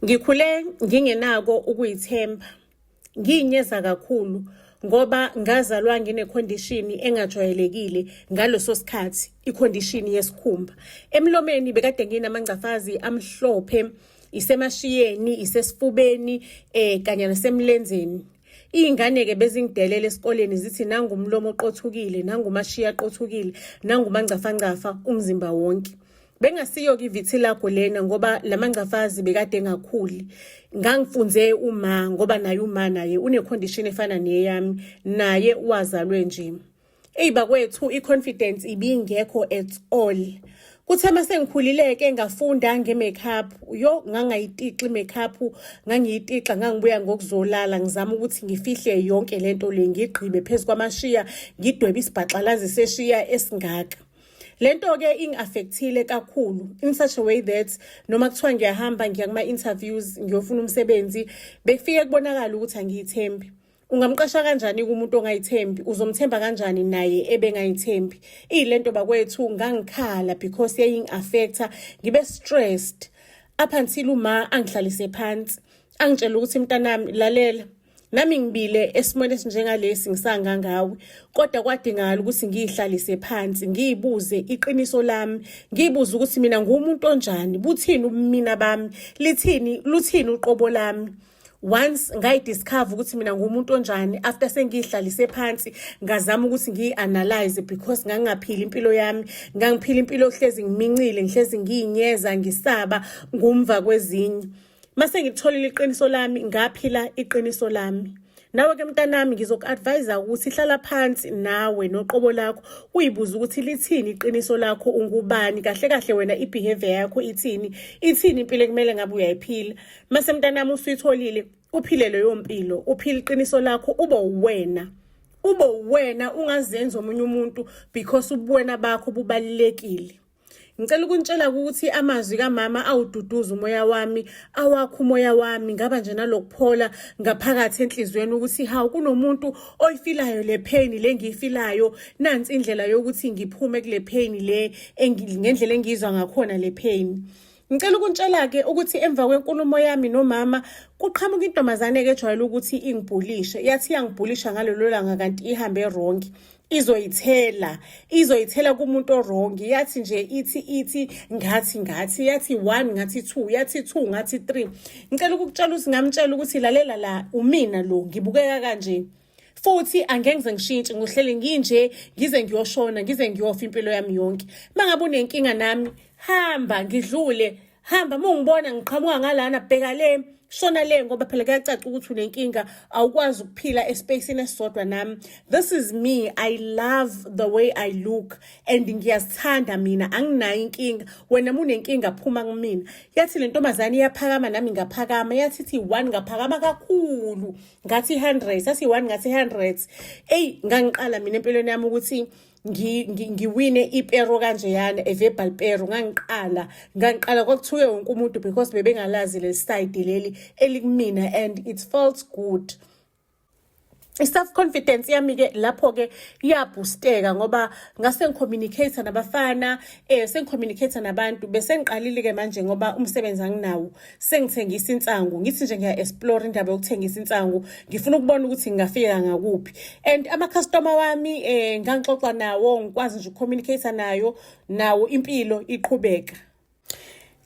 Ngikhule ngingenako ukuyithemba. Ngiyinyeza kakhulu ngoba ngazalwa ngine-condition engajwayelekile ngaleso sikhathi, i-condition yesikhumba. Emlomeni bekade nginamangcafazi amhlophe, isemashiyeni, isesifubeni, kanye nasemlenzeni. Iy'ngane-ke bezingidelela esikoleni zithi nangu umlomo oqothukile, nangu umashiya aqothukile, nangu umangcafangcafa umzimba wonke. Bengasiyo-ke ivitiligo lena ngoba lamangcafazi bekade engakhuli. Ngangifunze uma ngoba naye uma naye une-condition efana neyami, naye wazalwe nje. Eyi bakwethu, i-confidence ibingekho at all. Kuthe uma sengikhulile-ke ngafunda nge-makeup. Yo, ngangayitixi i-makeup, ngangiyitixa, ngangibuya ngokuzolala ngizama ukuthi ngifihle yonke lento le, ngigqibe phezu kwamashiya, ngidwebe isibhaxalazi seshiya esingaka. Lento-ke ingi-affect-ile kakhulu in such a way that noma kuthiwa ngiyahamba ngiya kuma-interviews ngiyofuna umsebenzi, bekufike kubonakala ukuthi angiyithembi. Ungamqasha kanjani kumuntu ongayithembi? Uzomthemba kanjani naye ebengayithembi? Iyilento bakwethu, ngangikhala because yayingi-affect-a, ngibe stressed up until uma angihlalise phansi angitshela ukuthi, "Mntanami, lalela, nami ngibile esimweni esinjengalesi ngisangangawe, kodwa kwadingakala ukuthi ngiyihlalise phansi, ngiyibuze iqiniso lami, ngiyibuze ukuthi mina ngumuntu onjani, buthini ubumina bami, lithini, luthini uqobo lami." Once ngayi-discover ukuthi mina ngumuntu onjani, after sengiyihlalise phansi ngazama ukuthi ngiyi-analyze, because ngangingaphili impilo yami, ngangiphila impilo hlezi ngimincile, ngihlezi ngiyinyeza, ngisaba ngumva kwezinye. Mase ngitholile iqiniso lami, ngaphila iqiniso lami. Nawe-ke mntanami, ngizoku-advise ukuthi hlala phansi nawe noqobo lakho, uyibuze ukuthi lithini iqiniso lakho, ungubani kahle kahle wena, i-behavior yakho ithini, ithini impilo ekumele ngabe uyayiphila. Mase mntanami usuyitholile, uphile leyo mpilo, uphile iqiniso lakho, ube uwena, ube uwena, ungazenzi omunye umuntu because ubuwena bakho bubalulekile. Ngicela ukunitshela ukuthi amazwi kamama awududuza umoya wami, awakho umoya wami, ngaba nje nalokuphola ngaphakathi enhliziyweni ukuthi hawu, kunomuntu oyifilayo le pain le ngiyifilayo, nansi indlela yokuthi ngiphume kule pain le ngendlela engiyizwa ngakhona le pain. Ngicela ukuntshela-ke ukuthi emva kwenkulumo yami nomama kuqhamuka intombazane-ke ejwayele ukuthi ingibhulishe. Yathi iyangibhulisha ngalelo langa, kanti ihambe wrong, izoyithela, izoyithela kumuntu o-wrong. Yathi nje ithi ngathi yathi one, ngathi two, yathi two, ngathi three. Ngicela ukukutshela ukuthi ngamtshela ukuthi, "Lalela la, umina lo, ngibukeka kanje futhi angeke ngize ngishintshe, ngihlele nginje ngize ngiyoshona, ngize ngiyofa impilo yami yonke. Uma ngabe unenkinga nami, hamba ngidlule, hamba, uma ungibona ngiqhamuka ngalana, bheka le, shona le, ngoba phela kuyacaca ukuthi unenkinga, awukwazi ukuphila e-space-ini esisodwa nami. This is me. I love the way I look and ngiyazithanda mina, anginayo inkinga. Wena uma unenkinga, phuma kumina." Yathi le ntombazane iyaphakama, nami ngaphakama. Yathi ithi one, ngaphakama kakhulu, ngathi 100. Yathi one, ngathi 100. Eyi, ngangiqala mina empilweni yami ukuthi ngiwine ipero kanjeyana, a verbal pero. Ngangiqala, kwakuthuke wonke umuntu because bebengalazi le side leli elikumina and it felt good. I-self confidence yami-ke lapho-ke iya-boost-eka ngoba ngase ngi-communicate nabafana, sengi-communicate nabantu. Bese ngiqalile-ke manje ngoba umsebenzi anginawo, sengithengisa insangu. Ngithi nje ngiya-explore indaba yokuthengisa insangu, ngifuna ukubona ukuthi ngingafika ngakuphi. And ama-customer wami ngangixoxa nawo, ngikwazi nje uku-communicate nayo nawo, impilo iqhubeka.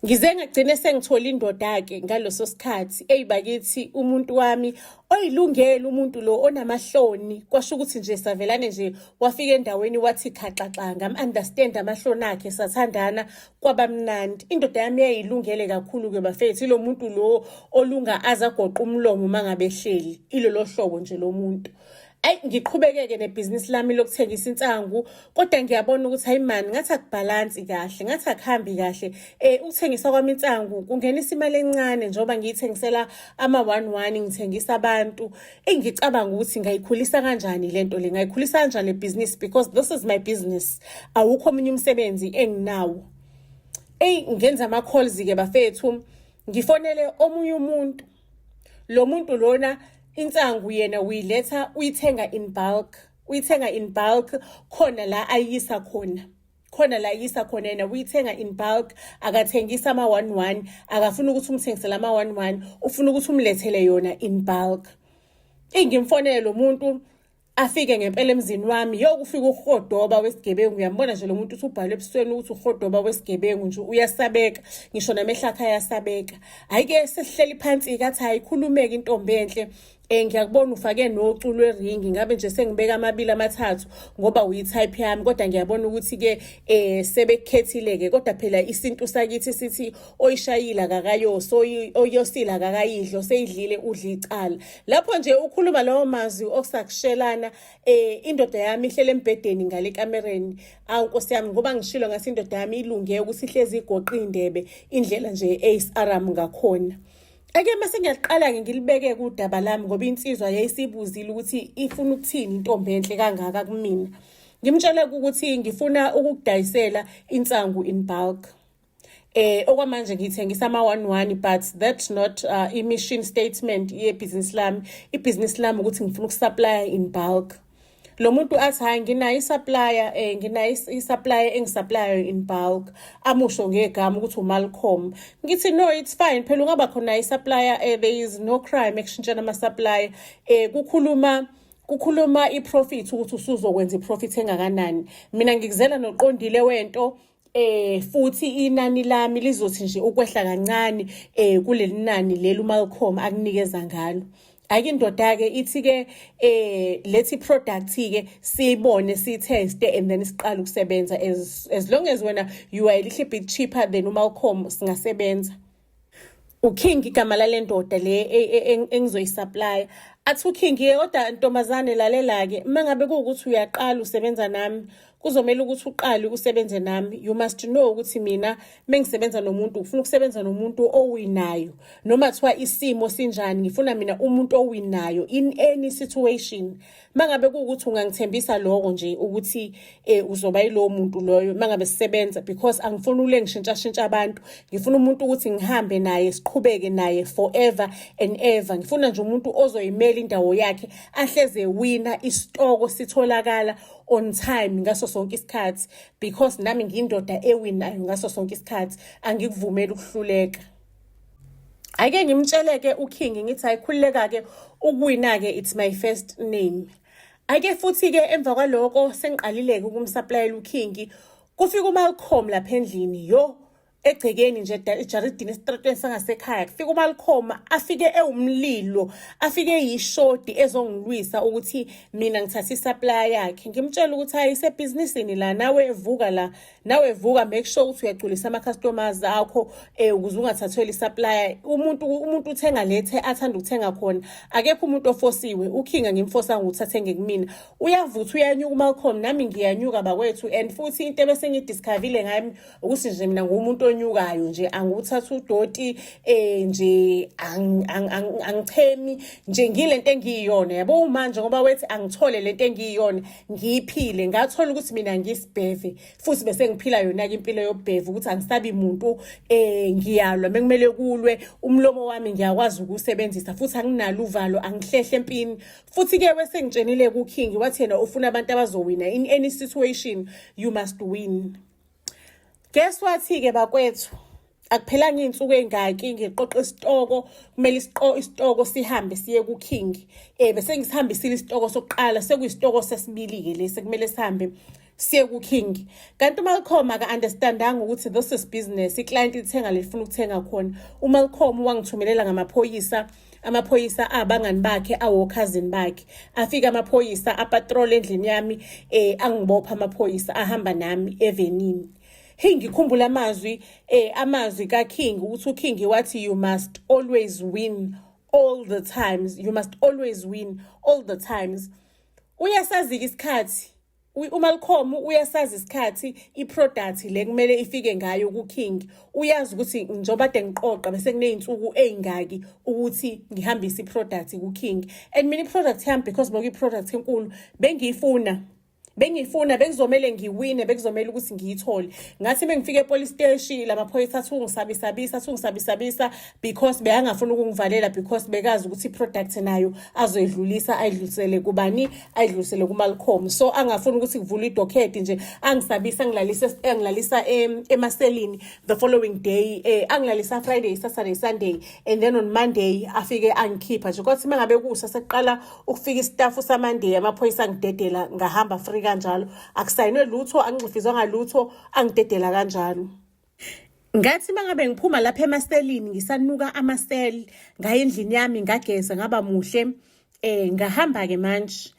Ngize ngagcine sengithola indoda-ke ngaleso sikhathi. Eyi bakithi, umuntu wami oyilungele, umuntu lo onamahloni, kwasho ukuthi nje savelane nje, wafika endaweni wathi khaxaxa, ngam-understand amahloni akhe, sathandana, kwaba mnandi. Indoda yami yayilungele kakhulu-ke bafethu, ilo muntu lo olunga aze agoqe umlomo uma ngabe ehleli, ilolo hlobo nje lo muntu. Ayi, ngiqhubekeke nebhizinisi lami lokuthengisa insangu, kodwa ngiyabona ukuthi hayi mani, ngathi aku-balance kahle, ngathi akuhambi kahle. Ukuthengisa kwami insangu kungenisa imali encane njengoba ngiyithengisela ama-one one, ngithengisa abantu. Eyi, ngicabanga ukuthi ngayikhulisa kanjani le nto le, ngayikhulisa kanjani le bhizinisi, because this is my business, awukho omunye umsebenzi enginawo. Eyi, ngenza ama-calls-ke bafethu, ngifonele omunye umuntu. Lo muntu lona insangu yena uyiletha, uyithenga in bulk, uyithenga in bulk khona la ayiyisa khona. Khona la yisa khona, yena uyithenga in bulk, akathengisa ama-one one, akafuni ukuthi umthengisele ama-one one, ufuna ukuthi umlethele yona in bulk. Ingimfonele lo muntu, afike ngempela emzini wami. Yokufika uhodoba wesigebengu, uyambona nje lo muntu uthi ubhalwe ebusweni ukuthi uhodoba wesigebengu nje, uyasabeka, ngisho namehlo akhe ayasabeka. Hhayi-ke, sesihleli phansi-ke, athi, "Hhayi, khulumeke intombi enhle, ngiyakubona ufake nocu lweringi, ngabe nje sengibeka amabili amathathu ngoba uyi-type yami, kodwa ngiyabona ukuthi-ke sebekukhethile-ke, kodwa phela isintu sakithi sithi oyishayile akakayosi, oyosile akakayidli, oseyidlile udla icala." Lapho nje ukhuluma lawo mazwi okusakushelana, indoda yami ihlele embhedeni ngale kamereni. Awu nkosi yami, ngoba ngishilo ngasi indoda yami ilunge ukuthi ihlezi igoqa indebe, indlela nje eyisi-aram ngakhona. Ake mase ngiyaqala-ke ngilibeke kudaba lami, ngoba insizwa yayisibuzile ukuthi ifuna ukuthini intombi enhle kangaka kumina. Ngimtshele ukuthi ngifuna ukukudayisela insangu in bulk. Okwamanje ngithengisa ama 1 1, but that's not i-mission statement yebhizinisi lami. Ibhizinisi lami ukuthi ngifuna uku-supply in bulk. Lo muntu athi, "Hayi, nginayo i-supplier, nginayo i-supplier engi-supplyayo in bulk," amusho ngegama ukuthi uMalcolm. Ngithi, "No, it's fine, phela ungaba khona i-supplier, there is no crime ekushintshana ama-supplier." Kukhuluma i-profit, ukuthi usuzokwenza i-profit engakanani. Mina ngikuzela noqondile wento, futhi inani lami lizothi nje ukwehla kancane kuleli nani leli uMalcolm akunikeza ngalo. Ake indoda ke ithi ke, lethi product ke siyibone, siyiteste and then siqale ukusebenza. As long as wena you are a little bit cheaper than uMalcolm, singasebenza. UKing igama lale ndoda le engizoyi-supply. Athi uKing ke, "Kodwa ntombazane, lalela ke, mangabe kuwukuthi uyaqala usebenza nami, kuzomela ukuthi uqale usebenze nami. You must know ukuthi mina mengisebenza nomuntu, ngifuna ukusebenza nomuntu owinayo, noma kuthiwa isimo sinjani, ngifuna mina umuntu owinayo in any situation. Mangabe kuwukuthi ungangithembisa lokho nje ukuthi uzoba yilowo muntu loyo mangabe sisebenza, because angifuni ule ngishintsha abantu, ngifuna umuntu ukuthi ngihambe naye, siqhubeke naye forever and ever. Ngifuna nje umuntu ozoyimela indawo yakhe, ahleze wina, isitoko sitholakala on time ngaso sonke isikhathi, because nami ngiyindoda ewinayo ngaso sonke isikhathi, angikuvumeli ukuhluleka." Ake ngimtsheleke uKing, ngithi, "Ayikhululeka-ke, ukuwina-ke it's my first name." Ake futhi-ke emva kwaloko sengiqalile-ke ukum-supplyela uKing, kufika uMalcolm lapha endlini, yo, egcekeni nje, ejaridini, esitratweni sangasekhaya. Kufika uMalcolm, afike ewumlilo, afike eyishodi, ezongilwisa ukuthi mina ngithathe i-supply yakhe. Ngimtshela ukuthi, "Hayi, isebhizinisini la, nawe vuka la, nawe vuka, make sure ukuthi uyagculisa ama-customers akho ukuze ungathathweli i-supplier. Umuntu uthenga lethe athanda ukuthenga khona, akekho umuntu ofosiwe." UKing angimfosanga ukuthi athenge kumina. Uyavutha, uyanyuka uMalcolm, nami ngiyanyuka bakwethu. And futhi into ebese ngiyi-discoverile ngami ukuthi nje mina ngumuntu onyukayo nje, angiwuthatha udoti, nje angichemi nje, ngilento engiyiyona, yabo. Manje ngoba wethi angithole lento engiyiyona, ngiyiphile, ngathola ukuthi mina ngisibheve, futhi bese ngiphila yona-ke impilo yobheve, ukuthi angisabi muntu, ngiyalwa mekumele kulwe, umlomo wami ngiyakwazi ukuwusebenzisa, futhi anginalo uvalo, angihlehle empini. Futhi-ke wesengitshenile kuKing, wathi yena ufuna abantu abazowina in any situation, you must win. Guess what-ke bakwethu, akuphelanga iy'nsuku ey'ngaki, ngiqoqa isitoko, kumele isitoko sihambe siye kuKing. Bese ngisihambisile isitoko sokuqala, sekuyisitoko sesibili-ke lesi kumele sihambe siye kuKing. Kanti uMalcolm aka-understandanga ukuthi this is business, i-client lithenga lifuna ukuthenga khona. UMalcolm wangithumelela ngamaphoyisa, amaphoyisa abangani bakhe, awokhazini bakhe. Afika amaphoyisa, a-patrol endlini yami, angibopha amaphoyisa, ahamba nami evenini. Hey, ngikhumbula amazwi kaKing, ukuthi uKing wathi, "You must always win all the times, you must always win all the times." Uyasazi-ke isikhathi uMalcolm, uyasazi isikhathi i-product le kumele ifike ngayo kuKing. Uyazi ukuthi njengoba kade ngiqoqa, bese kuney'nsuku ey'ngaki ukuthi ngihambise i-product kuKing. And mina i-product yami, because bekuyi-product enkulu, bengiyifuna. Bengifuna, bekuzomele ngiwine, bekuzomele ukuthi ngiyithole. Ngathi mengifika epolice station, lamaphoyisa athi ungisabisabisa, athi ungisabisabisa because bekangafuni ukungivalela, because bekazi ukuthi i-product nayo azoyidlulisa, ayidlulisele kubani? Ayidlulisele kuMalcolm. So angafuni ukuthi kuvulwe idocket nje, angisabisa, angilalisa, angilalisa emaselini the following day. Angilalisa Friday, Saturday, Sunday, and then on Monday afike angikhipha nje. Kwathi mangabe kusa sekuqala ukufika istaff saMonday, amaphoyisa angidedela, ngahamba free kanjalo. Akusayinwe lutho, angixifizwanga lutho, angidedela kanjalo. Ngathi mangabe ngiphuma lapha emaselini, ngisanuka amasel, ngaya endlini yami, ngageza, ngaba muhle. Ngahamba ke manje.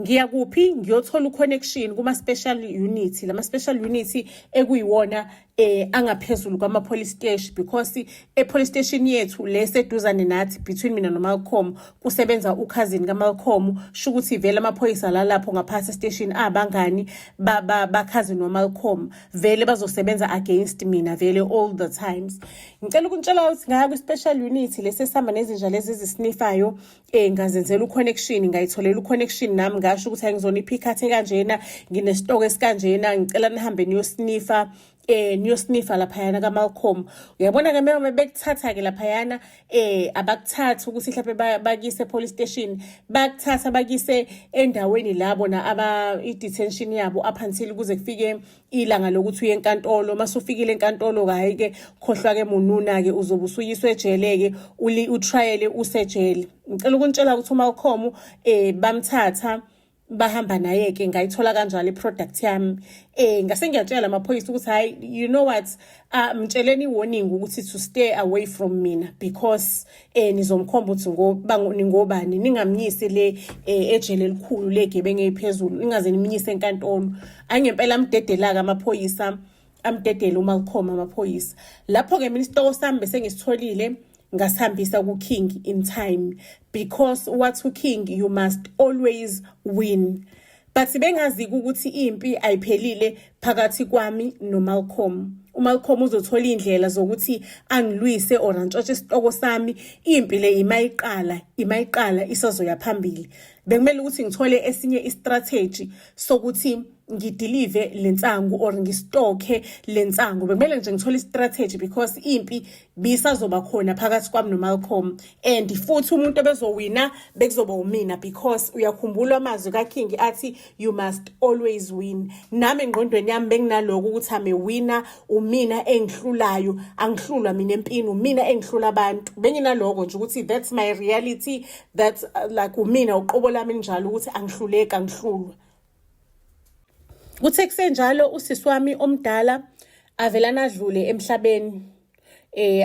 Ngiya kuphi? Ngiyothola uconnection kuma special unit, lama special unit ekuyiwona angaphezulu kwama police station, because e police station yethu leseduzane nathi, between mina noMalcolm, kusebenza ucousin kaMalcolm. Sho ukuthi vele amaphoyisa la lapho ngaphansi station abangani ba ba cousin noMalcolm, vele bazosebenza against mina vele all the times. Ngicela ukuntshela ukuthi ngaya kwi special unit lesesihamba nezinja lezi ezisnifayo. Ngazenzela uconnection, ngayitholela uconnection nami, ngasho ukuthi angizona iphikhathe kanjena, nginesitoko esikanjena, ngicela nihambe niyosnifa, niyosnifa laphayana kaMalcolm. Uyabona ke, meme bekuthatha ke laphayana, abakuthatha ukuthi mhlawumbe bakise police station, bakuthatha bakise endaweni labo na aba i-detention yabo up until kuze kufike ilanga lokuthi uye enkantolo. Masufikile enkantolo, hayi ke, khohlwa ke mununa ke, uzobe usuyiswe ejele ke, uli utrial usejele. Ngicela ukuntshela ukuthi uMalcolm bamthatha, bahamba naye ke. Ngayithola kanjalo iproduct yami. Ngase ngiyatshela amaphoyisa ukuthi, hayi, you know what, mtsheleni i-warning ukuthi to stay away from mina, because nizomkhomba ukuthi ngoba ningobani, ningamnyisi le ejele elikhulu legebengu eziphezulu, ningaze nimnyise enkantolo. Angempela amdedela-ke amaphoyisa, amdedele uMalcolm amaphoyisa. Lapho-ke mina isitoko sami bese ngisitholile, ngasihambisa ku-King in time, because what uKing, you must always win. But bengazi ukuthi impi ayiphelile phakathi kwami noMalcolm. UMalcolm uzothola indlela zokuthi angilwise or antshontshe isitoko sami. Impi le imayiqala, imayiqala isazoya phambili. Bekumele ukuthi ngithole esinye istrategy sokuthi ngideliver lensangu or ngistokhe lensangu. Bekumele nje ngithole istrategy because impi bisazoba khona phakathi kwami noMalcolm, and futhi umuntu ebezowina bekuzoba umina, because uyakhumbula amazwi kaKing athi, "You must always win." Nami engqondweni yami benginaloko ukuthi I'm a winner, umina engihlulayo, angihlulwa mina empini, umina engihlula abantu. Benginaloko nje ukuthi that's my reality, that's like umina uqobo lami njalo ukuthi angihluleki, angihlulwa. Kuthe kusenjalo, usisi wami omdala avelana adlule emhlabeni,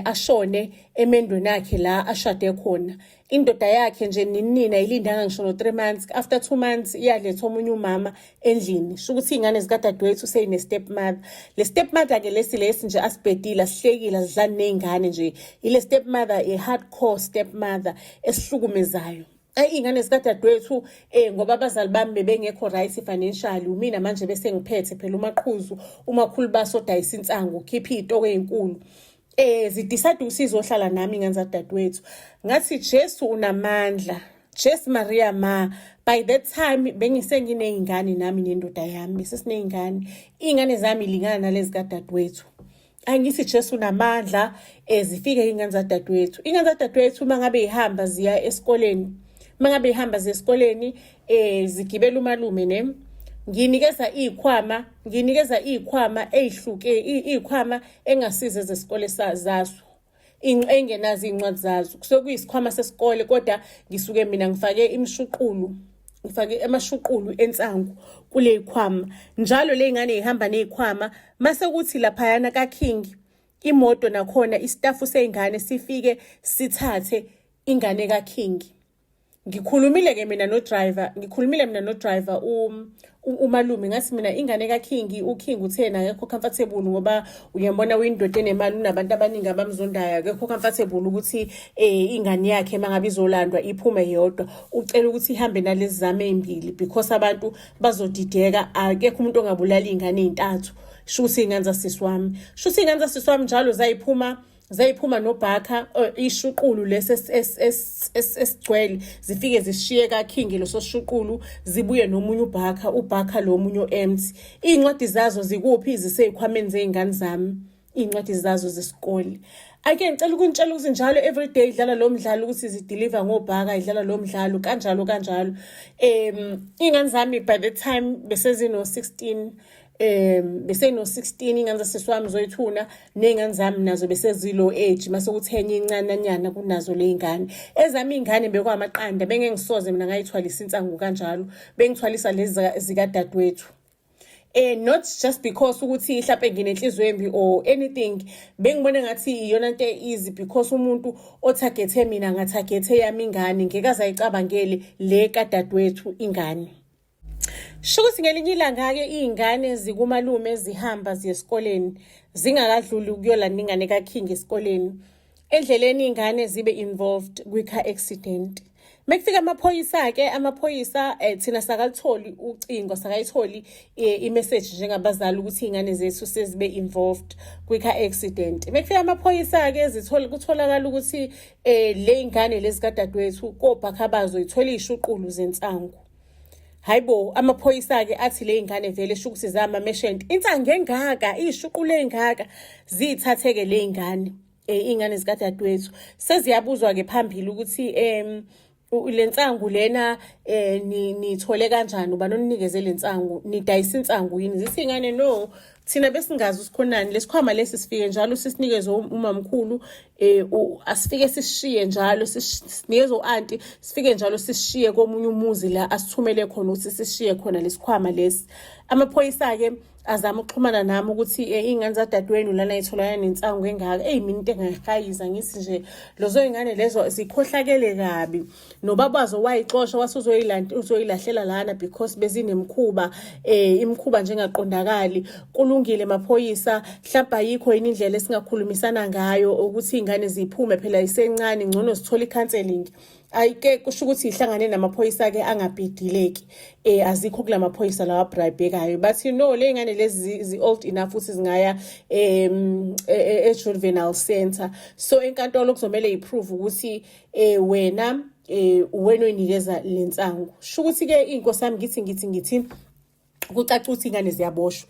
ashone emendweni yakhe la ashade khona. Indoda yakhe nje ninina ilindanga ngisho no 3 months, after 2 months iyaletha omunye umama endlini. Sho ukuthi ingane zikadadewethu seyine stepmother. Le stepmother ke lesi nje asibhedile, asihlekile, asidlali nezingane nje. Ile stepmother, a hardcore stepmother esihlukumezayo. Ayi, iy'ngane zikadadewethu, ngoba abazali bami bebengekho right financially, umina manje bese ngiphethe phela umaqhuzu, umakhulu basodayisa insangu, khipha iy'toko ey'nkulu. Zidecide ukuthi izohlala nami ingane zadadewethu. Ngathi, "Jesu unamandla, Jesu Maria ma." By that time bengisenginey'ngane nami nendoda yami, sesiney'ngane, iy'ngane zami lingana nalezi kadadewethu. Angithi, "Jesu unamandla." Zifike iy'ngane zadadewethu. Iy'ngane zadadewethu uma ngabe y'hamba ziya esikoleni, uma ngabe y'hamba ziya esikoleni, zigibela umalume ne. Nginikeza iy'khwama, nginikeza iy'khwama ey'hluke, iy'khwama engasiza zesikole zaso, engenazo iy'ncwadi zazo. Kusuke kuyisikhwama sesikole, kodwa ngisuke mina ngifake imishuqulu, ngifake amashuqulu ensangu kule yikhwama. Njalo le ngane ihamba ney'khwama. Mase kuthi laphayana kaKing, imoto nakhona istafu sey'ngane sifike sithathe ingane kaKing. Ngikhulumile ke mina no-driver, ngikhulumile mina no-driver umalume, ngathi mina ingane kaKing, uKing uthena akekho comfortable ngoba uyambona uyindoda enemali, unabantu abaningi abamzondayo, akekho comfortable ukuthi ingane yakhe mangabe izolandwa iphume yodwa, ucela ukuthi ihambe nalezi zami ey'mbili because abantu bazodideka, akekho umuntu ongabulala iy'ngane ey'ntathu. Sho ukuthi iy'ngane zasisi wami, sho ukuthi iy'ngane zasisi wami njalo zayiphuma. Zayiphuma nobhakha ishuqulu lesi esigcwele zifike zishiye kakhingi leso shuqulu zibuye nomunye ubhakha ubhakha lo munye o-empty. Iy'ncwadi zazo zikuphi ziseyikhwameni zey'ngane zami iy'ncwadi zazo zesikole. Ake ngicela ukunitshela ukuthi njalo everyday idlala lo mdlalo ukuthi zidiliva ngobhaka idlala lo mdlalo kanjalo kanjalo. Iy'ngane zami by the time besezino-16 beseno-16 iy'ngane zasisi wami zoyithuna ney'ngane zami nazo besezilo age mase kuthi enye incananyana kunazo le y'ngane. Ezami iy'ngane bekwamaqanda bengengisoze mina ngayithwalisa insangu kanjalo bengithwalisa lezi zikadadewethu. Not just because ukuthi mhlawumbe nginenhliziyo embi or anything, bengibona ngathi iyona nto easy because umuntu othagethe mina ngathagethe yami ingane ngeke aze ayicabangele le kadadewethu ingane. Sho ukuthi ngelinye ilanga-ke iy'ngane zikumalume zihamba ziye esikoleni zingakadluli ukuyolanda ingane kaKing esikoleni. Endleleni iy'ngane zibe involved kwi-car accident. Mekufika amaphoyisa-ke amaphoyisa thina sakalitholi ucingo sakayitholi i-message njengabazali ukuthi iy'ngane zethu sezibe involved kwi-car accident. Mekufika amaphoyisa-ke zithole kutholakala ukuthi le y'ngane lezi kadadewethu kobhakha bazo yithole iy'shuqulu zensangu. Hayibo amaphoyisa-ke athi le y'ngane vele sho ukuthi zamameshenti insangu engaka iy'shuqulu ey'ngaka ziyithathe-ke le y'ngane iy'ngane zikadadewethu seziyabuzwa-ke phambili ukuthi le nsangu lena nithole kanjani ubani oninikeze le nsangu nidayisa insangu yini zithi iy'ngane no thina besingazi usikhonani lesikhwama lesi sifike njalo sisinikeze umamkhulu asifike sisishiye njalo sinikeze u-anti sifike njalo sisishiye komunye umuzi la asithumele khona ukuthi sisishiye khona lesikhwama lesi. Amaphoyisa-ke azama ukuxhumana nami ukuthi iy'ngane zadadewenu lana yitholakala nensangu engaka. Eyi mina into engayihayiza ngithi nje lezo y'ngane lezo zikhohlakele kabi. Nobabazo wayixosha wase uzoyilahlela lana because bezinemkhuba imikhuba nje engaqondakali. Kulungile maphoyisa, mhlawumbe ayikho yini indlela esingakhulumisana ngayo ukuthi iy'ngane ziphume phela isencane ngcono zithole i-counselling. Ayike kusho ukuthi ihlangane namaphoyisa-ke angabhidileki azikho kula maphoyisa lawa abrayibhekayo bathi no le ngane lezi zi-old enough ukuthi zingaya e-juvenile center. So enkantolo kuzomele iprove ukuthi wena uwena oyinikeza le nsangu. Sho ukuthi-ke iy'nkosi yami ngithi ngithi ngithi kucaca ukuthi iy'ngane ziyaboshwa.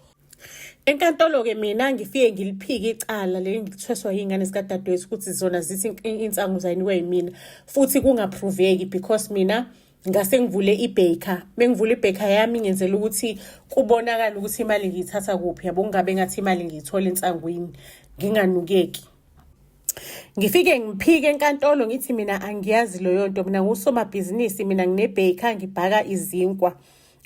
Enkantolo-ke mina ngifike ngiliphike icala leli ngithweswa yiy'ngane zikadadewethu ukuthi zona zithi insangu zayinikwe yimina futhi kungaproveki because mina ngase ngivule i-baker. Mengivule i-baker yami ngenzela ukuthi kubonakale ukuthi imali ngiyithatha kuphi yabo kungabe ngathi imali ngiyithola insangwini nginganukeki. Ngifike ngiphike enkantolo ngithi mina angiyazi leyo nto mina ngusomabhizinisi mina ngine-baker ngibhaka izinkwa.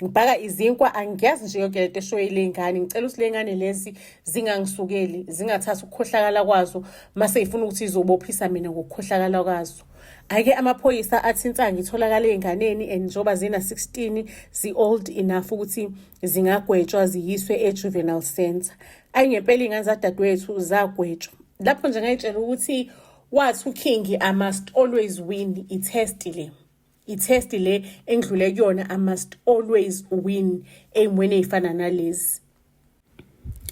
Ngibhaka izinkwa angiyazi nje yonke lento eshoyo le ngane ngicela ukuthi le ngane lezi zingangisukeli zingathathi ukukhohlakala kwazo mase ifuna ukuthi izobophisa mina ngokukhohlakala kwazo. Ake amaphoyisa athi insangu itholakala ey'nganeni and njengoba zina-16 zi-old enough ukuthi zingagwetshwa ziyiswe e-juvenile center. Ayi ngempela iy'ngane zadadewethu zagwetshwa. Lapho nje ngayitshela ukuthi wathi uKing I must always win i-test le. I-test le engidlule kuyona I must always win ey'mweni ey'fana nalezi.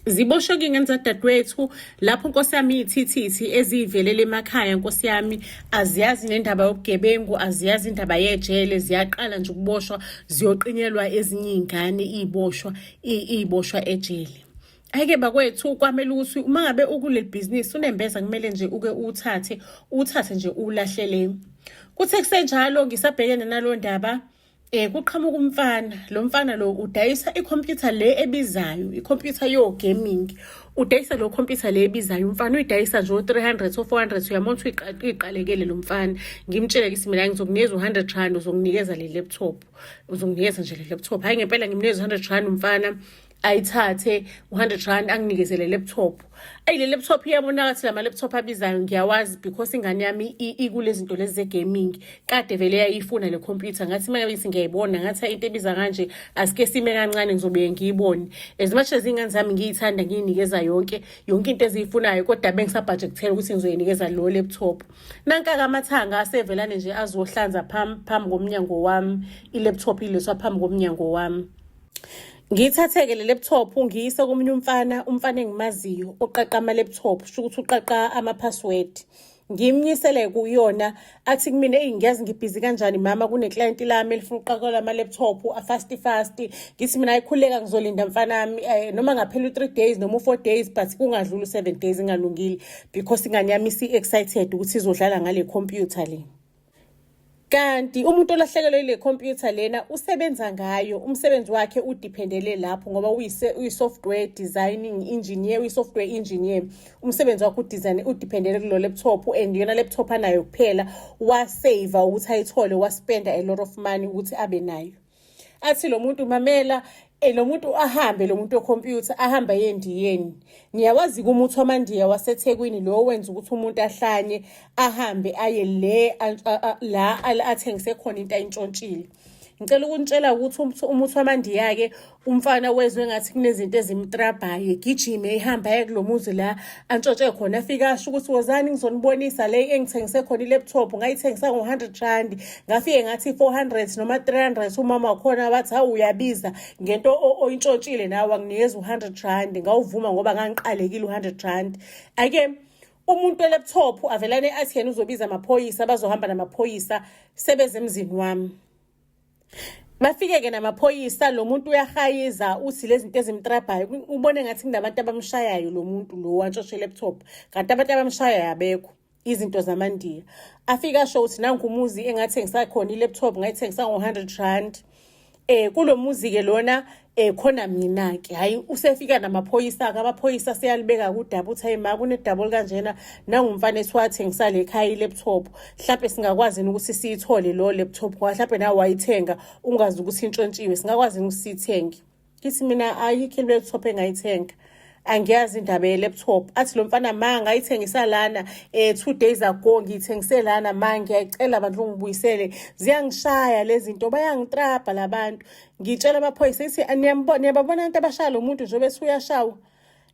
Ziboshwe ke ingane zadadewethu lapho nkosi yami iy'thithithi eziyivelela emakhaya nkosi yami aziyazi nendaba yobugebengu aziyazi indaba yejele ziyaqala nje ukuboshwa ziyoqinyelwa ezinye iy'ngane iy'boshwa iy'boshwa ejele. Ayike bakwethu kwamele ukuthi uma ngabe ukuleli bhizinisi unembeza kumele nje uke uwuthathe uwuthathe nje uwulahlele. Kuthe kusenjalo ngisabhekene nalo ndaba kuqhamuka umfana lo mfana lo udayisa ikhompyutha le ebizayo ikhompyutha yo gaming udayisa lo khompyutha le ebizayo umfana uyidayisa nje o-300 o-400 uyamona ukuthi uyiqalekele lo mfana ngimtshele ngithi mina ngizokunikeza u-100 rand uzokunikeza le laptop uzonginikeza nje le laptop hhayi ngempela ngimnikeza u-100 rand umfana ayithathe u-100 rand anginikeze le laptop. Eyi le laptop iyabonakala ukuthi lama laptop abizayo ngiyawazi because ingane yami ikule zinto lezi ze-gaming kade vele yayifuna le computer ngathi uma ngabe ngiyayibona ngathi into ebiza kanje asike sime kancane ngizobuye ngiyibone. As much as iy'ngane zami ngiyithanda ngiyinikeza yonke yonke into eziyifunayo kodwa bengisabhajekthela ukuthi ngizoyinikeza lo laptop. Nanka-ke amathanga asevelane nje azohlanza phambi komnyango wami i-laptop ilethwa phambi komnyango wami. Ngiyithathe-ke le laptop ngiyise komunye umfana, umfana engimaziyo oqaqa ama-laptop, sho ukuthi uqaqa ama-password. Ngimnyisele kuyona athi kumina, eyi ngiyazi ngibhizi kanjani mama, kune-client lami elifuna ukuqakelwa ama-laptop a-fast fast. Ngithi mina ayikhuleka ngizolinda mfanami, noma ngaphela u-3 days noma u-4 days, but kungadluli u-7 days ingalungile, because ingane yami isi-excited ukuthi izodlala ngale computer le. Kanti umuntu olahlekelwe ile computer lena usebenza ngayo, umsebenzi wakhe udependele lapho ngoba uyi-software designing engineer, uyi-software engineer. Umsebenzi wakhe udesign udependele kulo laptop, and iyona laptop anayo kuphela. Wasave ukuthi ayithole, waspenda a lot of money ukuthi abe nayo. Athi lo muntu, mamela, lo muntu ahambe, lo muntu wekhompyutha ahambe aye endiyeni. Niyawazi-ke umuthi wamandiya waseThekwini lo wenza ukuthi umuntu ahlanye, ahambe aye le la athengise khona into ayintshontshile. Ngicela ukunitshela ukuthi umuthi wamandiya-ke, umfana wezwe ngathi kunezinto ezimtrabhayo, egijime ehamba aye kulo muzi la antshontshe khona. Afike asho ukuthi wozani ngizonibonisa le engithengise khona i-laptop, ngayithengisa ngo-R100, ngafike ngathi 400 noma 300. Umama wakhona wathi, hawu, uyabiza ngento oyintshontshile nawe, wanginikeza u-R100. Ngawuvuma ngoba ngangiqalekile u-R100. Ake umuntu we-laptop avelane athi yena uzobiza amaphoyisa, bazohamba namaphoyisa sebeze emzini wami. Bafike-ke namaphoyisa, lo muntu uyahayiza, uthi lezi zinto ezimtrabhayo, ubone ngathi kunabantu abamshayayo lo muntu lo wantshontshe laptop, kanti abantu abamshayayo abekho, izinto zamandiya. Afike asho ukuthi nangu umuzi engathengisa khona i-laptop, ngayithengisa ngo-R100. Kulo muzi-ke lona khona mina-ke. Hhayi, usefika namaphoyisa-ke, amaphoyisa seyalibeka kudaba, uthi hayi ma, kunedaba olukanjena, nangumfana esiwathengisa le khaya i-laptop, mhlampe singakwazi yini ukuthi siyithole lo laptop, ngoba mhlampe nawe wayithenga ungazi ukuthi intshontshiwe, singakwazi yini ukuthi siyithenge? Ngithi mina ayikho i-laptop engayithenga, angiyazi indaba ye-laptop. Athi lo mfana, ma, ngayithengisa lana 2 days ago, ngiyithengise lana ma, ngiyayicela abantu ungibuyisele, ziyangishaya lezi zinto, bayangitrabha labantu. Ngitshela amaphoyisa ithi, niyambona, niyababona abantu abashaya lo muntu njengoba ethi uyashawa,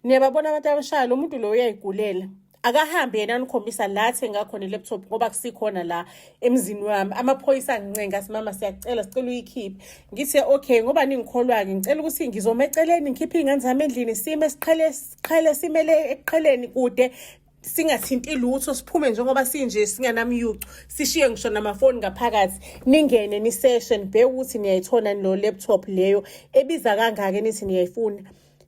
niyababona abantu abashaya lo muntu lo, uyayigulela, akahambe yena anikhombisa la athenga khona i-laptop ngoba kusikhona la emzini wami. Amaphoyisa angincenga athi, mama, siyacela, sicela uyikhiphe. Ngithi okay, ngoba ningikholwa-ke, ngicela ukuthi ngizoma eceleni, ngikhiphe iy'ngane zami endlini, sime siqhele siqhele simele ekuqheleni kude, singathinti lutho, siphume njengoba sinje, singanamyucu, sishiye ngisho namafoni ngaphakathi, ningene niseshe, nibheke ukuthi niyayithola lo laptop leyo ebiza kangaka nithi niyayifuna.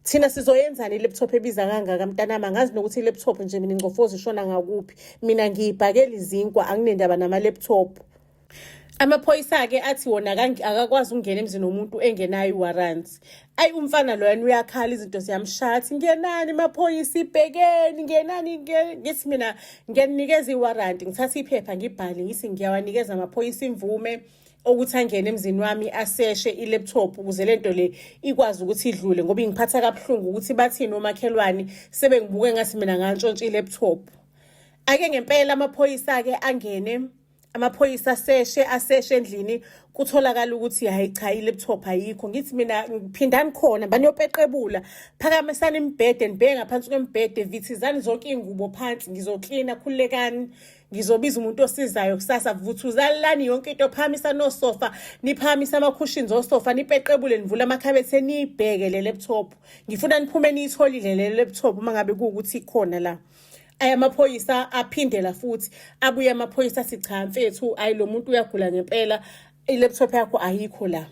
Thina sizoyenzani i-laptop ebiza kangaka mntanami? Angazi nokuthi i-laptop nje mina ingcofoza ishona ngakuphi, mina ngiyibhakela izinkwa, anginendaba nama-laptop. Amaphoyisa-ke athi wona akakwazi ukungena emzini womuntu engenayo i-warrant. Ayi, umfana loyana uyakhala, izinto ziyamshaya, athi ngenani maphoyisa, ibhekeni, ngenani. Ngithi mina ngiyanikeza i-warrant, ngithatha iphepha ngibhale, ngithi ngiyawanikeza amaphoyisa imvume ukuthi angene emzini wami aseshe i-laptop ukuze lento le ikwazi ukuthi idlule, ngoba ingiphatha kabuhlungu ukuthi bathini omakhelwane sebengibuke ngathi mina ngantshontsha i-laptop. Ake ngempela amaphoyisa-ke angene, amaphoyisa aseshe, aseshe endlini, kutholakala ukuthi hayi cha, i-laptop ayikho. Ngithi mina phindani khona baniyopeqebula, phakamisani imibhede, nibheke ngaphansi kwemibhede, vithizani zonke iy'ngubo phansi, ngizoklina, khululekani, ngizobiza umuntu osizayo kusasa. Vuthuzalani yonke into, phakamisa nosofa, niphakamisa ama-cushions osofa, nipeqebule, nivule amakhabethe, niyibheke le laptop. Ngifuna niphume niyitholile le laptop uma ngabe kuwukuthi ikhona la. Ayi, amaphoyisa aphindela futhi, abuye amaphoyisa athi cha mfethu, ayi, lo muntu uyagula ngempela, i-laptop yakho ayikho la.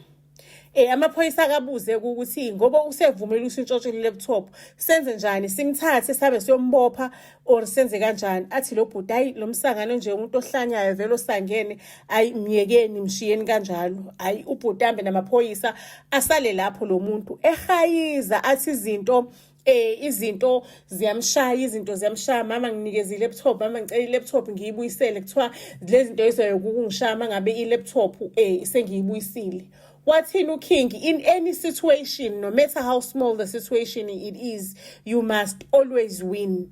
Amaphoyisa akabuze ukuthi ngoba usevumile ukuthi intshontshe i-laptop, senze njani? Simthathe sabe siyombopha or senze kanjani? Athi lo bhuti, hayi, lo msangano nje, umuntu ohlanyayo vele osangene, ayi, myekeni, mshiyeni kanjalo. Hayi, ubhuti ambe namaphoyisa, asale lapho lo muntu ehayiza, athi izinto ziyamshaya, izinto ziyamshaya, mama nginikeze i-laptop, mama ngicela i-laptop ngiyibuyisele, kuthiwa lezi zinto izoyokukungishaya uma ngabe i-laptop sengiyibuyisile. Wathini uKing? In any situation, no matter how small the situation it is, you must always win.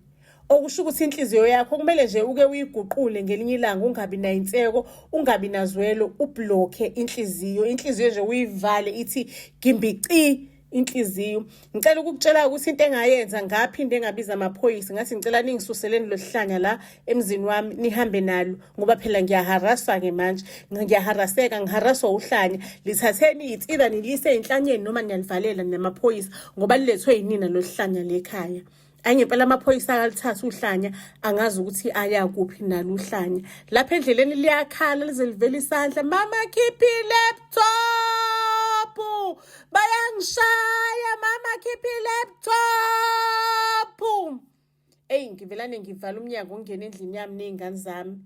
Okusho ukuthi inhliziyo yakho kumele nje uke uyiguqule ngelinye ilanga, ungabi nayinseko, ungabi nazwelo, ublocke inhliziyo, inhliziyo nje uyivale, ithi gimbici. Inhliziyo. Ngicela ukukutshela ukuthi into engayenza, ngaphinde ngabiza amaphoyisa, ngathi ngicela ningisuseleni loluhlanya la emzini wami, nihambe nalo, ngoba phela ngiyaharaswa-ke manje, ngiyaharaseka, ngiharaswa uhlanya. Lithatheni, it's either niliyise ey'nhlanyeni noma niyalivalela namaphoyisa, ngoba lilethwe yinina loluhlanya lekhaya. Ayi, ngempela amaphoyisa akalithatha uhlanya, angazi ukuthi aya kuphi nalo uhlanya. Lapha endleleni liyakhala lize livele isandla, "Mama, khipha i-laptop, bayangishaya, mama, khipha i-laptop." Eyi, ngivelane ngivala umnyango, ngingena endlini yami ney'ngane zami.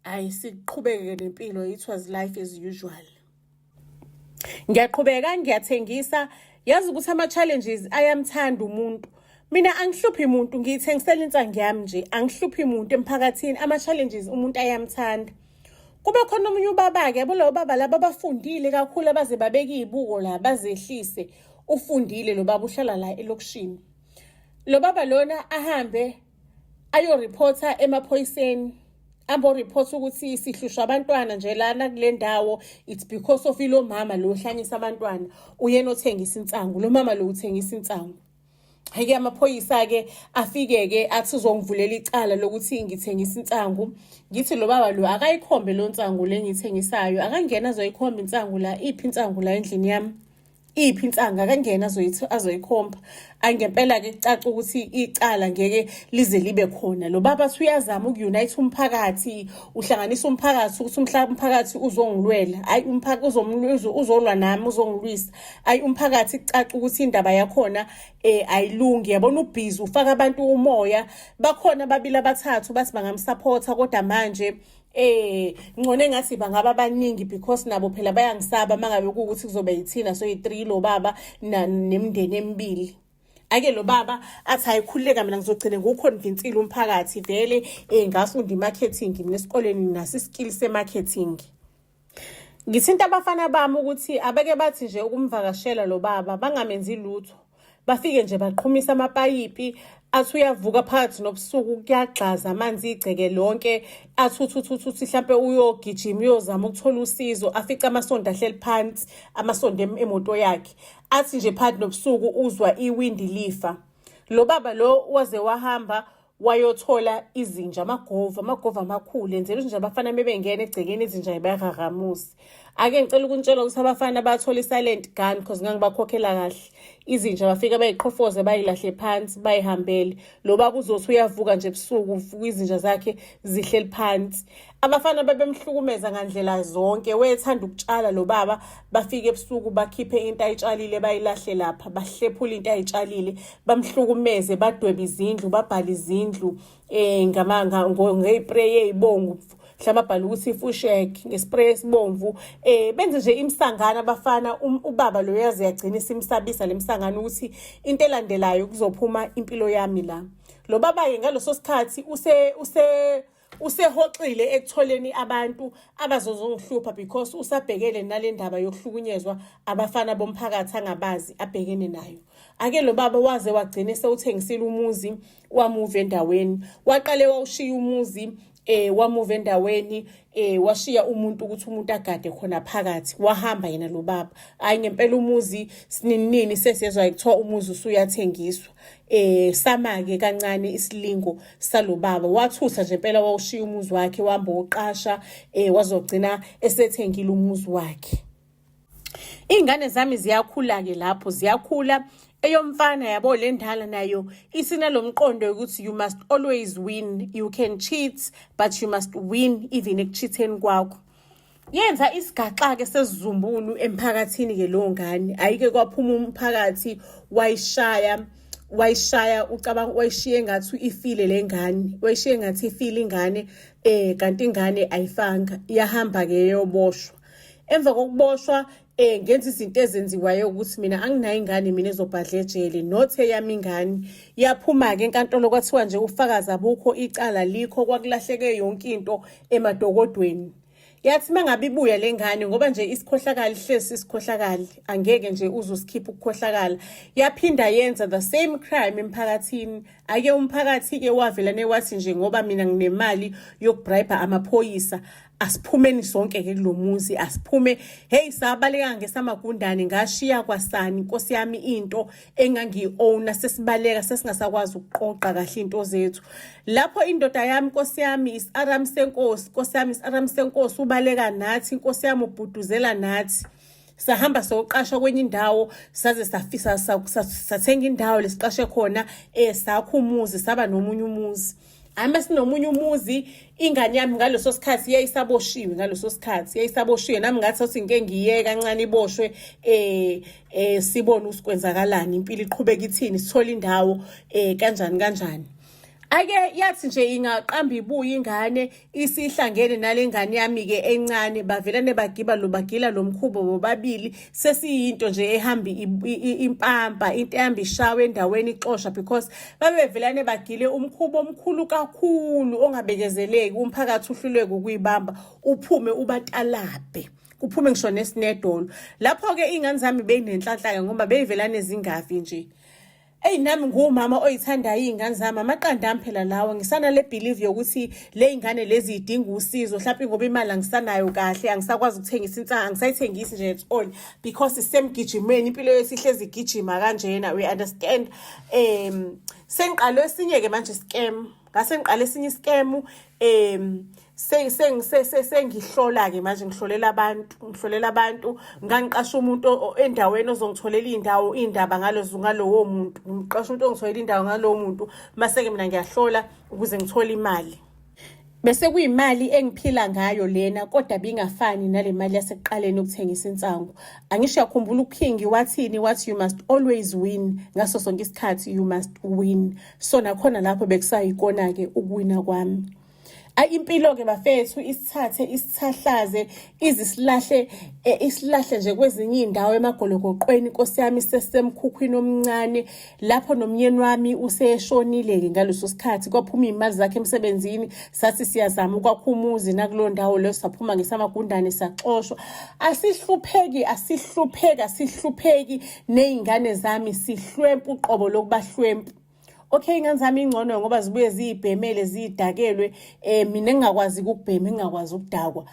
Hhayi, siqhubeke nempilo, it was life as usual. Ngiyaqhubeka ngiyathengisa. Yazi ukuthi ama-challenges ayamthanda umuntu. Mina angihluphi muntu, ngiyithengisela insangu yami nje, angihluphi muntu emphakathini. Ama-challenges umuntu ayamthanda. Kube khona omunye ubaba-ke, yabo labo baba laba abafundile kakhulu, abaze babeke iy'buko la, bazehlise. Ufundile lo baba, uhlala la elokishini. Lo baba lona ahambe ayoreporta emaphoyiseni, ambo-report ukuthi sihlushwa abantwana nje lana kule ndawo, it's because of ilo mama lo ohlanyisa abantwana, uyena othengisa insangu, lo mama lo uthengisa insangu. Hhayi-ke, amaphoyisa-ke afike-ke athi uzongivulela icala lokuthi ngithengisa insangu. Ngithi lo baba lo akayikhombe lo nsangu le ngiyithengisayo, akangena azoyikhomba insangu la, iphi insangu la endlini yami, iphi insangu, akangena azoyikhomba. Ayi, ngempela-ke kucaca ukuthi icala ngeke lize libe khona. Lo baba athi uyazama uku-unite umphakathi, uhlanganisa umphakathi ukuthi umphakathi uzongilwela. Hhayi, umphakathi uzolwa nami, uzongilwisa. Ayi, umphakathi kucaca ukuthi indaba yakhona ayilungi, yabona, ubhizi ufaka abantu umoya. Bakhona ababili abathathu bathi bangamsupporta, kodwa manje ngcono engathi bangaba abaningi, because nabo phela bayangisaba mangabe kuwukuthi kuzobe yithina so yi-3, lo baba nemindeni emibili. Ake lo baba athi, "Ayikhululeka, mina ngizogcina ngiwuconvinsile umphakathi vele, ngafunda i-marketing mina esikoleni, naso i-skill se-marketing." Ngithinta abafana bami ukuthi abeke bathi nje ukumvakashela lo baba, bangamenzi lutho. Bafike nje baqhumisa amapayipi. Athi uyavuka phakathi nobusuku, kuyagxaza amanzi igceke lonke. Athi uthi uthi uthi uthi mhlampe uyogijima, uyozama ukuthola usizo, afice amasondo ahleli phansi, amasondo emoto yakhe. Athi nje phakathi nobusuku uzwa iwindi lifa. Lo baba lo waze wahamba wayothola izinja, amagovu, amagovu amakhulu, enzela ukuthi nje abafana bebengena egcekeni izinja bayararamusi. Ake ngicela ukunitshela ukuthi abafana bathola i-silent gun, because ngangibakhokhela kahle. Izinja bafika bayiqhofoze, bayilahle phansi, bayihambele. Lo baba uzothi uyavuka nje ebusuku, uvuka izinja zakhe zihleli phansi. Abafana bebemhlukumeza ngandlela zonke. Wethanda ukutshala lo baba, bafike ebusuku bakhiphe into ayitshalile, bayilahle lapha, bahlephule into ayitshalile, bamhlukumeze, badwebe izindlu, babhale izindlu ngama ngey'spray ey'bomvu, mhlawumbe abhale ukuthi "Fushek" ngespray esibomvu, benze nje imisangano abafana. Ubaba lo yaze yagcina isimsabisa lemsangano ukuthi into elandelayo kuzophuma impilo yami la. Lo baba-ke ngaleso sikhathi use use usehoxile ekutholeni abantu abazozongihlupha, because usabhekele nale ndaba yokuhlukunyezwa abafana bomphakathi angabazi abhekene nayo. Ake lo baba waze wagcina esewuthengisile umuzi, wamuva endaweni. Waqale wawushiya umuzi, wamuva endaweni, washiya umuntu ukuthi umuntu agade khona phakathi, wahamba yena lo baba. Hayi, ngempela umuzi sininini sesiyezwa kuthiwa umuzi usuyathengiswa. Sama-ke kancane isilingo salo baba, wathutha nje impela, wawushiya umuzi wakhe, wahamba woqasha, wazogcina esethengile umuzi wakhe. Iy'ngane zami ziyakhula-ke lapho, ziyakhula. Eyomfana, yabo, le ndala nayo isinalo mqondo yokuthi you must always win, you can cheat but you must win even ekucheateni kwakho. Yenza isigaxa-ke sesizumbulu emphakathini-ke leyo ngane. Ayike, kwaphuma umphakathi, wayishaya, wayishaya, ucabanga wayishiye ngathi ifile le ngane, wayishiye ngathi ifile ingane, kanti ingane ayifanga. Iyahamba-ke yoboshwa. Emva kokuboshwa, ngenza izinto ezenziwayo ukuthi mina anginayo ingane mina ezobhadla ejele, not eyami ingane. Yaphuma-ke enkantolo, kwathiwa nje ubufakazi abukho, icala likho, kwakulahleke yonke into emadokodweni. Yathi mangabe ibuya le ngane, ngoba nje isikhohlakali hlezi isikhohlakali, angeke nje uzusikhipha ukukhohlakala, yaphinda yenza the same crime emphakathini. Ake umphakathi-ke wavelane wathi nje ngoba mina nginemali yokubribe amaphoyisa, Asiphumeni sonke ke kulomuzi, asiphume. Hey, sabaleka ngesamagundane, ngashiya kwasani inkosi yami into engangiyi-owner. Sesibaleka, sesingasakwazi ukuqoqa kahle into zethu. Lapho indoda yami, nkosi yami, is-aram senkosi, nkosi yami, is-aram senkosi, ubaleka nathi, nkosi yami, ubhuduzela nathi. Sahamba soqasha kwenye indawo, saze safisa sathenga indawo lesiqashe khona, sakha umuzi, saba nomunye umuzi. Hhayi, masinomunye umuzi, ingane yami ngaleso sikhathi yayisaboshiwe, ngaleso sikhathi yayisaboshiwe. Nami ngathi othi ngike ngiyeke kancane iboshwe, sibone ukuthi kwenzakalani, impilo iqhubeka ithini, sithole indawo kanjani kanjani. Ake yathi nje ingaqamba ibuye ingane, isihlangene nale ngane yami-ke encane, bavelane bagiba lo bagila lo mkhubo bobabili. Sesiyinto nje ehamba impampa, into ehamba ishawe endaweni ixosha, because babevelane bagile umkhubo omkhulu kakhulu ongabekezeleki. Umphakathi uhluleke ukuyibamba, uphume ubatalabhe, kuphume ngisho nesinedolo. Lapho-ke iy'ngane zami beyinenhlanhla-ke ngoba beyivelane zingafi nje. Eyi, nami nguwumama oyithandayo iy'ngane zami, amaqanda ami phela lawo. Ngisanale believe yokuthi le y'ngane lezi yidinga usizo, mhlawumpe ngoba imali angisanayo kahle, angisakwazi ukuthengisa insangu, angisayithengisi nje at all, because isemgijimweni, impilo yethu ihlezi igijima kanjena, we understand. Sengiqale esinye-ke manje scam, ngase ngiqale esinye i-scam. Sengihlola-ke manje, ngihlolela abantu, ngihlolela abantu. Ngangiqasha umuntu endaweni ozongitholela iy'ndawo, iy'ndaba ngalowo muntu. Ngiqasha umuntu ongitholela indawo ngalowo muntu, mase-ke mina ngiyahlola ukuze ngithole imali. Bese kuyimali engiphila ngayo lena, kodwa bingafani nale mali yasekuqaleni yokuthengisa insangu. Angisho, yakhumbula uKing wathini? Wathi, "You must always win." Ngaso sonke isikhathi you must win. So nakhona lapho bekusayikona-ke ukuwina kwami. Ayi, impilo-ke bafethu isithathe isithahlaze, izisilahle, isilahle nje kwezinye iy'ndawo emagolokoqweni, inkosi yami. Sesemkhukhwini omncane lapho, nomyeni wami useshonile-ke ngaleso sikhathi, kwaphuma iy'mali zakhe emsebenzini. Sathi siyazama ukwakha umuzi nakuleyo ndawo leyo, saphuma ngesamagundane, saxoshwa. Asihlupheki, asihlupheki, asihlupheki ney'ngane zami, sihlwempu uqobo lokubahlwempu. Okay, ingane zami ingcono ngoba zibuye ziyibhemele, ziyidakelwe. Mina engingakwazi ukubhema, engingakwazi ukudakwa,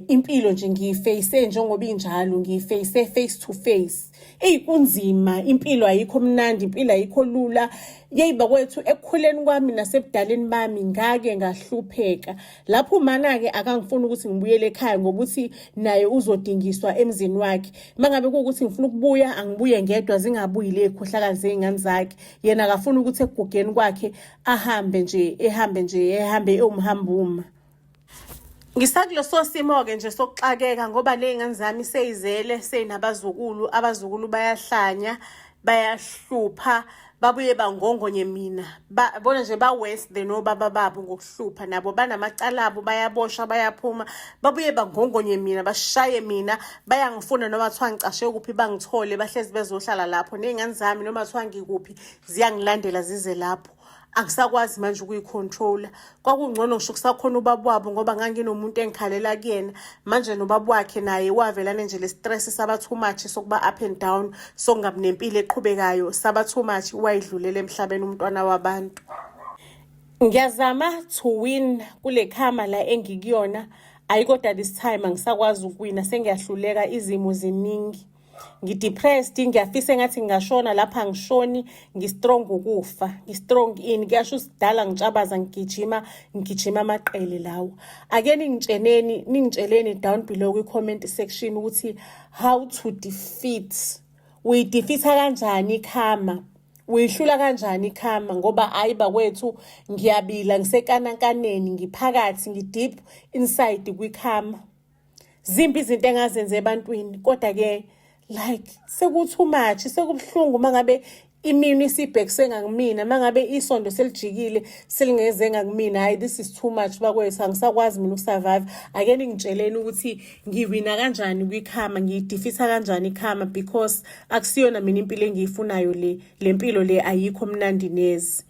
impilo nje ngiyi-face njengoba injalo, ngiyi-face face to face. Eyi, kunzima impilo, ayikho mnandi impilo, ayikho lula. Yeyi bakwethu, ekukhuleni kwami nasebudaleni bami ngake ngahlupheka. Lapho umana-ke akangifuni ukuthi ngibuyele ekhaya ngokuthi naye uzodingiswa emzini wakhe. Uma ngabe kuwukuthi ngifuna ukubuya, angibuye ngedwa, zingabuyi le khohlakali zey'ngane zakhe. Yena akafuni ukuthi ekugugeni kwakhe ahambe nje, ehambe nje, ehambe ewumhambuma. Ngisakuleso simo-ke nje sokuxakeka ngoba ney'ngane zami seyizele, seyinabazukulu, abazukulu bayahlanya, bayahlupha, babuye bangongonye mina. Bona nje ba-worse than obaba babo ngokuhlupha. Nabo banamacala abo, bayaboshwa, bayaphuma, babuye bangongonye mina, bashaye mina. Bayangifuna noma kuthiwa ngicashe kuphi, bangithole, bahlezi bezohlala lapho. Ney'ngane zami noma kuthiwa ngikuphi, ziyangilandela zize lapho. Angisakwazi manje ukuyi-controla. Kwakungcono ngisho kusakhona ubaba wabo ngoba nganginomuntu engikhalela kuyena. Manje nobaba wakhe naye wavelane nje le stress saba too much, sokuba up and down, sokungabi nempilo eqhubekayo, saba too much, wayidlulela emhlabeni umntwana wabantu. Ngiyazama to win kule karma la engikuyona, ayi, kodwa this time angisakwazi ukuwina, sengiyahluleka, izimo ziningi. Ngi-depressed, ngiyafisa engathi ngingashona lapha, ngishoni, ngi-strong ukufa, ngi-strong ini, kuyasho usidala ngitshabaza, ngigijima, ngigijima amaqele lawo. Ake ningitsheneni, ningitsheleni down below kwi-comment section ukuthi how to defeat, uyi-defeat-a kanjani i-karma, uyihlula kanjani i-karma, ngoba hayi bakwethu, ngiyabila, ngisekanankaneni, ngiphakathi, ngi-deep inside kwi-karma. Zimbi izinto engazenza ebantwini, kodwa-ke like seku-too much, sekubuhlungu uma ngabe imini isibhekise ngakumina, uma ngabe isondo selijikile selingeze ngakumina. Hhayi, this is too much bakwethu, angisakwazi mina uku-survive. Ake ningitsheleni ukuthi ngiwina kanjani kwi-karma, ngiyi-defeat-a kanjani i-karma, because akusiyona mina impilo engiyifunayo le. Le mpilo le ayikho mnandi neze.